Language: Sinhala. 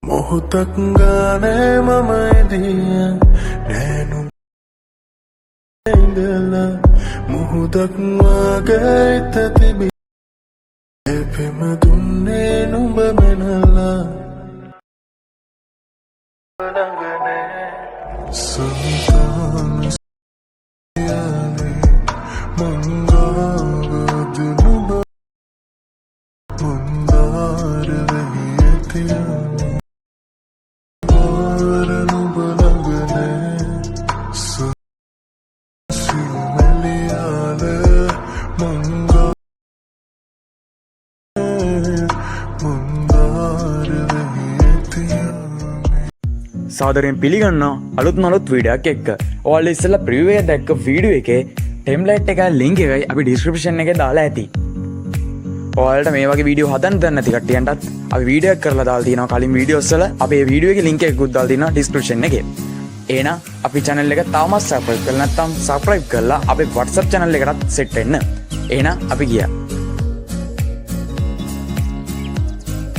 මොහොතක් ගානේ මම ඉදිය නෑනු ඉඳලා මුහුදක් වාගේ හිත තිබි පෙම දුන්නේ නුඹ මැනලා ළඟ නෑ සන්තාන සියනේ මං ගාවද නුඹ මුන්දාර වෙහි ඇතියමි වාර නුඹ ළඟ නෑ සිව්මැලියාල මං මුන්දාර වෙහි ඇතියමි. සාදරයෙන් පිළිගන්නවා අලුත්ම අලුත් වීඩියෝ එකක් එක්ක. ඔයාලා ඉස්සෙල්ලා ප්‍රිවිව් එක දැක්ක වීඩියෝ එකේ ටෙම්ප්ලේට් එකයි ලින්ක් එකයි අපි ඩිස්ක්‍රිප්ෂන් එකේ දාලා ඇති. ඔයාලට මේ වගේ වීඩියෝ හදන්න දන්නේ නැති කට්ටියන්ටත් අපි වීඩියෝ එකක් කරලා දාලා තියෙනවා කලින් වීඩියෝස් වල. අපි ඒ වීඩියෝ එකේ ලින්ක් එකකුත් දාලා තියෙනවා ඩිස්ක්‍රිප්ෂන් එකේ. එහෙනම් අපි channel එක තාමත් සබ්ස්ක්‍රයිබ් කරලා නැත්නම් සබ්ස්ක්‍රයිබ් කරලා අපේ WhatsApp channel එකටත් සෙට් වෙන්න. එහෙනම් අපි ගියා.